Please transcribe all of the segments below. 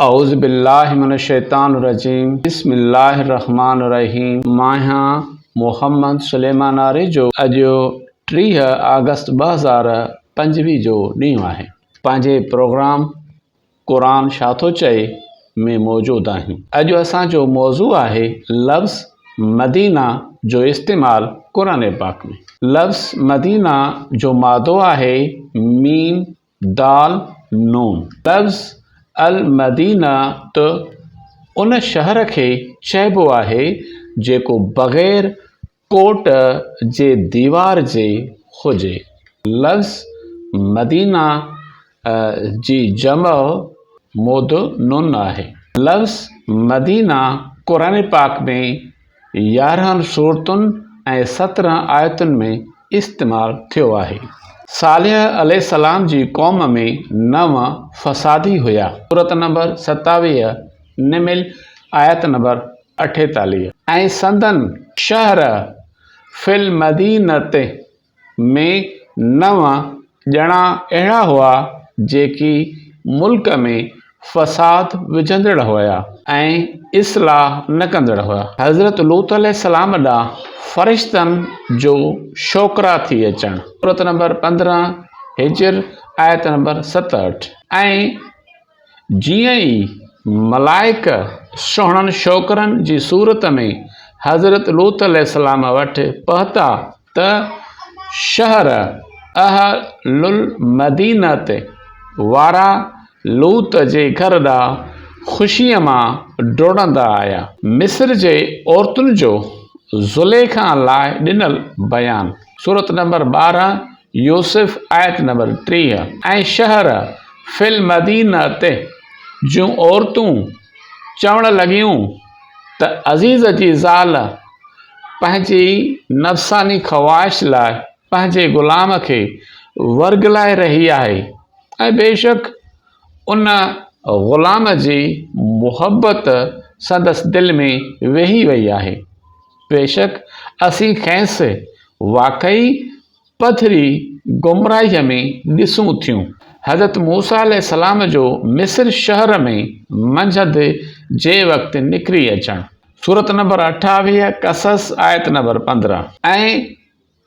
اعوذ بالله من الشيطان الرجيم بسم الله الرحمن الرحيم مان آهيان محمد سليمان آريجو اڄ 30 آگسٽ 2025 جو ڏينهن آهي پنهنجي پروگرام قرآن ڇا ٿو چئي ۾ موجود آهيون اڄ اسان جو موضوع آهي لفظ مدينه جو استعمال قرآن پاڪ ۾ لفظ مدينه جو مادو آهي ميم دال نون. لفظ المدينة ان شهر کي چئبو آهي جيڪو بغير ڪوٽ جي ديوار جي هجي. لفظ مدينه جي جمع مدن آهي. لفظ مدينه قرآن پاڪ ۾ 11 سورتن ۽ 17 آيتن ۾ استعمال ٿيو آهي. صالح عليه السلام جي قوم ۾ نو فسادي هيا. سورت نمبر 27 نمل آيت نمبر 48. ۽ سندن شهر في المدينة ۾ نو ڄڻا اهڙا هئا جيڪي ملڪ ۾ فساد وجهندڙ هيا ۽ اصلاح نه ڪندڙ هيا. حضرت لوط عليه السلام ڏانهن فرشتن جو شوڪرا ٿي اچڻ. سورت نمبر 15 حجر آيت نمبر 67. ۽ جيئن ئي ملائڪ سهڻن شوڪرن جي صورت ۾ حضرت لوط عليه السلام وٽ پهتا ته شهر اهل المدينة وارا لوط جي گهر ڏانهن خوشيء مان ڊوڙندا آيا. مصر جي عورتن جو زليخا لاء ڏنل بيان. سورت نمبر 12 يوسف آيت نمبر 30. ۽ شهر في المدينة جون عورتون چوڻ لڳيون ته عزيز جي زال پنهنجي نفساني خواهش لاء پنهنجي غلام کي ورغلائي رهي آهي ۽ بيشڪ ان غلام جي محبت سندس دل ۾ ويهي وئي آهي. بيشڪ اسين کيس واقعي پڌري گمراهيء ۾ ڏسون ٿيون. حضرت موسيٰ عليه السلام جو مصر شهر ۾ منجهند جي وقت نڪري اچڻ. سورت نمبر 28 قصص آيت نمبر 15. ۽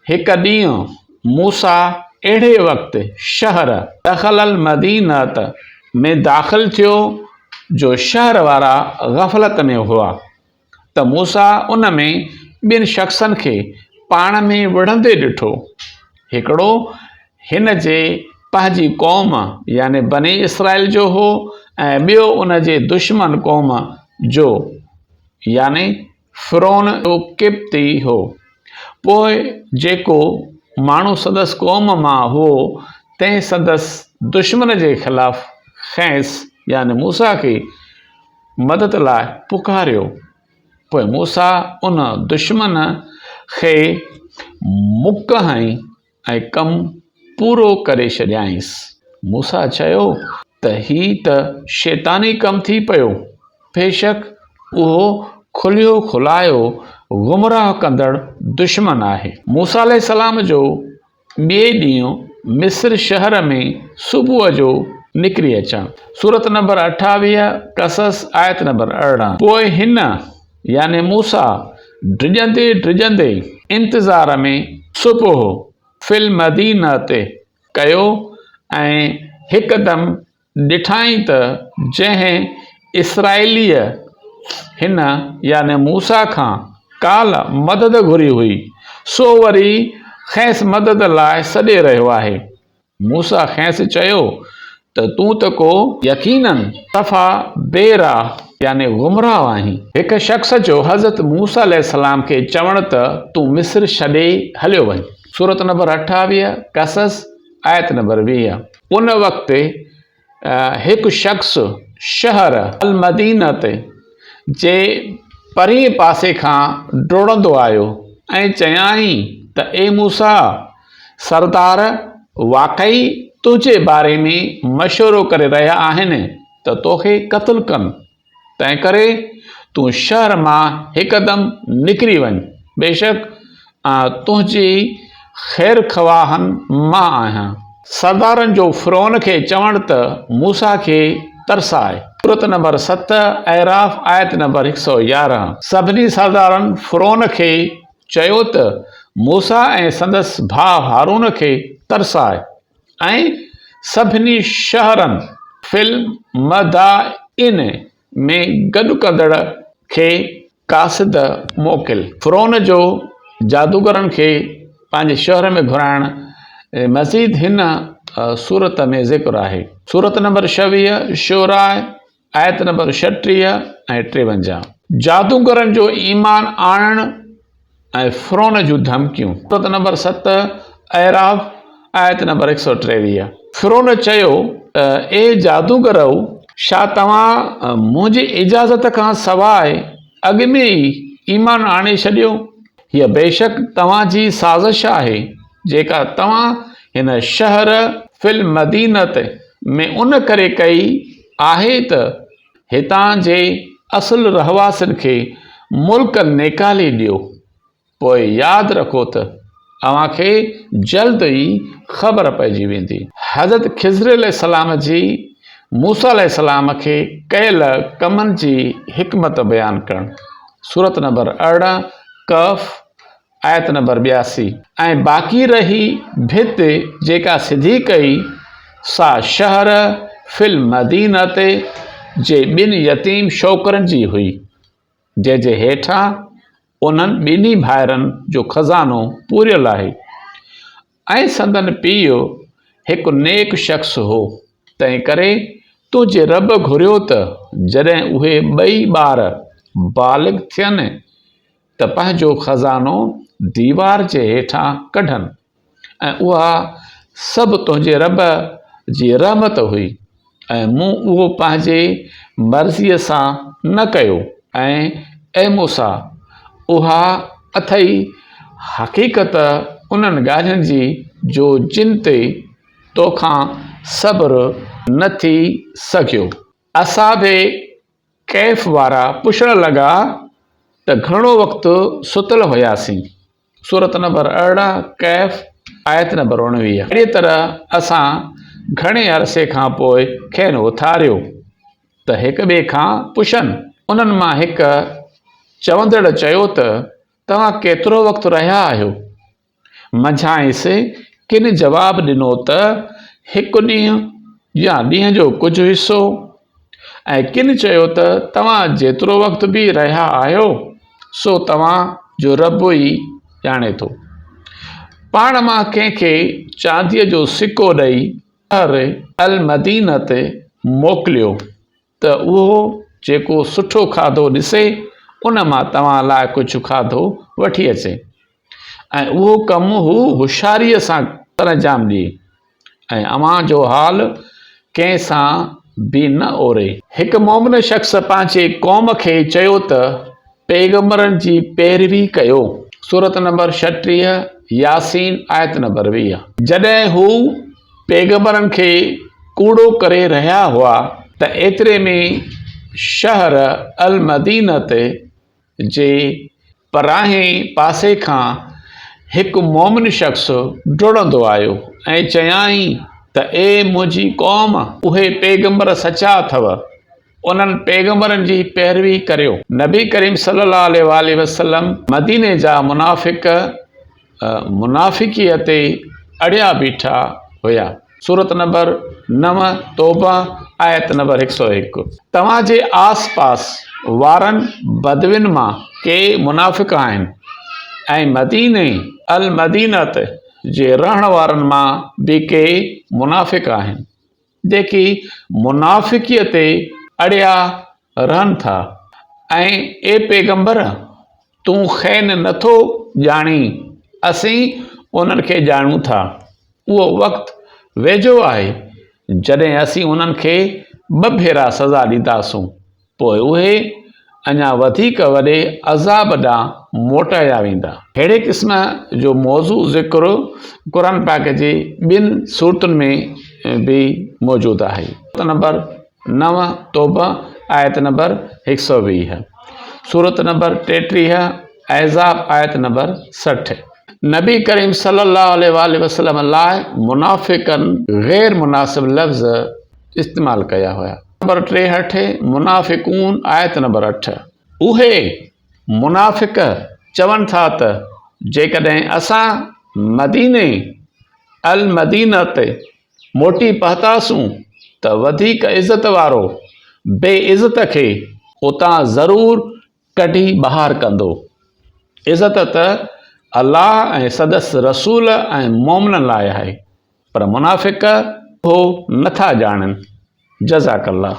هڪ ڏينهن موسيٰ اهڙي وقت شهر، دخل المدينة، ۾ داخل ٿيو جو شهر وارا غفلت ۾ هئا. ته موسيٰ ان ۾ ٻن شخصن کي پاڻ ۾ وڙهندي ڏٺو، هڪڙو هن جي پنهنجي قوم يعني بني اسرائيل جو هو ۽ ٻيو ان جي دشمن قوم جو يعني فرعون جو قبطي هو. پوء جيڪو ماڻهو سندس قوم مان هو، تنهن سندس دشمن جي خلاف کيس يعني موسيٰ کي مدد لاء پڪاريو. پوء موسيٰ ان دشمن کي مڪ هنئي ۽ ڪم پورو ڪري ڇڏيائينس. موسيٰ چيو ته هي ته شيطاني ڪم ٿي پيو، بيشڪ اهو کليو کلايو گمراهه ڪندڙ دشمن آهي. موسيٰ عليه السلام جو ٻئي ڏينهن مصر شهر ۾ صبح جو نڪري اچڻ. سورت نمبر 28، قصص، آيت نمبر 18. پوء هن، يعني موسيٰ، ڊڄندي ڊڄندي انتظار ۾ صبح في المدينة ڪيو ۽ هڪدم ڏٺائين ته جنهن اسرائيليء هن يعني موسيٰ کان ڪالهه مدد گهري هئي، سو وري کيس مدد لاء سڏي رهيو آهي. موسيٰ کيس چيو ته تون ته ڪو يقيناً صفا بي راهه يعني گمراهه آهين. هڪ شخص جو حضرت موسيٰ عليه السلام کي چوڻ ته تون مصر ڇڏي هليو وڃ. سورت نمبر 28، قصص، آيت نمبر 20. ان وقت هڪ شخص شهر المدينة جي پرئين پاسي کان ڊوڙندو آيو ۽ چيائين ته اي موسيٰ! سردار واقعي تنهنجي باري ۾ مشورو ڪري رهيا آهن ته توکي قتل ڪن. تنهنڪري تون شهر مان هڪدم نڪري وڃ، بيشڪ آء تنهنجي خيرخواهن مان آهيان. سردارن جو فرعون کي چوڻ ته موسيٰ کي ترساء. سورت نمبر 7، اعراف، آيت نمبر 111. سڀني سردارن فرعون کي چيو ته موسيٰ ۽ سندس ڀاء هارون کي ترساء ۽ سڀني شهرن، في المدائن، ۾ گڏ ڪندڙ کي قاصد موڪل. فرعون جو جادوگرن کي پنهنجي شهر ۾ گهرائڻ مزيد هن سورت ۾ ذڪر آهي. سورت نمبر 26، شعراء، آيت نمبر 36 ۽ 53. جادوگرن جو ايمان آڻڻ ۽ فرعون جون ڌمڪيون. سورت نمبر 7، اعراف، آيت نمبر 123. فرعون چيو ته اي جادوگرؤ! ڇا توهان منهنجي اجازت کان سواء اڳ ۾ ئي ايمان آڻي ڇڏيو؟ هيء بيشڪ توهان جي سازش آهي، جيڪا توهان هن شهر، في المدينة، ۾ ان ڪري ڪئي آهي ته هتان جي اصل رهواسين کي ملڪ نيڪالي ڏيو، پوء ياد رکو ته اوهان کي جلد ئي خبر پئجي ويندي. حضرت خضر عليه السلام جي موسيٰ عليه السلام کي ڪيل ڪمن جي حڪمت بيان ڪرڻ، سورت نمبر 18، ڪهف، آيت نمبر 82. ۽ باقي رهي ڀت جيڪا سڌي ڪئي، سا شهر في المدينة جي ٻن يتيم ڇوڪرن جي هئي، جنهن جي هيٺان انهن ٻنهي ڀائرن جو خزانو پوريل آهي ۽ سندن پيء هڪ نيڪ شخص هو، تنهنڪري تنهنجي رب گهريو ته جڏهن اهي ٻئي ٻار بالغ ٿين ته پنهنجو خزانو ديوار جي هيٺان ڪڍن ۽ اها سڀ تنهنجي رب جي رحمت هئي ۽ مون اهو پنهنجي مرضيء سان نه ڪيو ۽ اي موسيٰ! اها اٿئي حقيقت انهن ڳالهين جي جو جن تي توکان صبر نه ٿي سگهيو. اصحاب ڪهف وارا پڇڻ لڳا ته گهڻو وقت ستل هياسين. سورت نمبر 18، ڪهف، آيت نمبر 19. اهڙيء طرح اسان گهڻي عرصي کان پوء کين اٿاريو ته هڪ ٻئي کان پڇن. انهن مان هڪ چوندڙ چيو ته توهان ڪيترو وقت رهيا آهيو؟ منجهانئس ڪن جواب ڏنو ته هڪ ڏينهن يا ڏينهن جو ڪجهه حصو ۽ ڪن چيو ته توهان جيترو وقت به رهيا آهيو سو توهان جو رب ئي ڄاڻي ٿو. پاڻ مان ڪنهن کي چانديء جو سڪو ڏئي شهر المدينه تي موڪليو. ته اهو جيڪو سٺو کاڌو ڏسي ان مان توهان لاء ڪجهه کاڌو وٺي اچي ۽ اهو ڪم هو هوشياريء سان سرانجام ڏئي ۽ اوهان جو حال ڪنهن سان به نه اوري. هڪ مؤمن شخص پنهنجي قوم کي چيو ته پيغمبرن جي پيروي ڪيو. سورت نمبر 36، ياسين، آيت نمبر 20. جڏهن هو پيغمبرن کي ڪوڙو ڪري رهيا هئا ته ايتري ۾ شهر المدينة جي پراهين پاسي کان هڪ مؤمن شخص ڊوڙندو آيو ۽ چيائين ته اي منهنجي قوم! اهي پيغمبر سچا اٿو، انهن پيغمبرن جي پيروي ڪريو. نبي ڪريم صلي الله عليه واٰله وسلم مديني جا منافق منافقيء تي اڙيا بيٺا هيا. سورت نمبر 9 توبه آيت نمبر 101. توهان جي آس پاس وارن بدوين مان ڪي منافق آهن ۽ مديني، المدينة، جي رهڻ وارن مان به ڪي منافق آهن. جيڪي منافقيء تي اڙيا رهن ٿا ۽ اي پيغمبر! تون کين نه ٿو ڄاڻين، اسين انهن کي ڄاڻون ٿا. اهو وقت ويجهو آهي، جڏهن اسين انهن کي ٻه ڀيرا سزا ڏينداسون. پوء اهي اڃا وڌيڪ وڏي عذاب ڏانهن موٽايا ويندا. ههڙي قسم جو موضوع ذڪر قرآن پاڪ جي ٻين سورتن ۾ به موجود آهي. سورت نمبر 9 توبه آيت نمبر 120، سورت نمبر 33 احزاب آيت نمبر 60. نبي ڪريم صلي الله عليه واٰله وسلم لاء منافقن غير مناسب لفظ استعمال ڪيا هيا. نمبر 63، منافقون، آيت نمبر 8، اهي، منافق، چون ٿا ته جيڪڏهن اسان مديني، المدينة، تي موٽي پهتاسون ته وڌيڪ عزت وارو بي عزت کي اتان ضرور ڪڍي ٻاهر ڪندو. عزت ته الله ۽ سندس رسول ۽ مؤمنن لاء آهي، پر منافق اهو نه ٿا ڄاڻن. جزاڪ الله.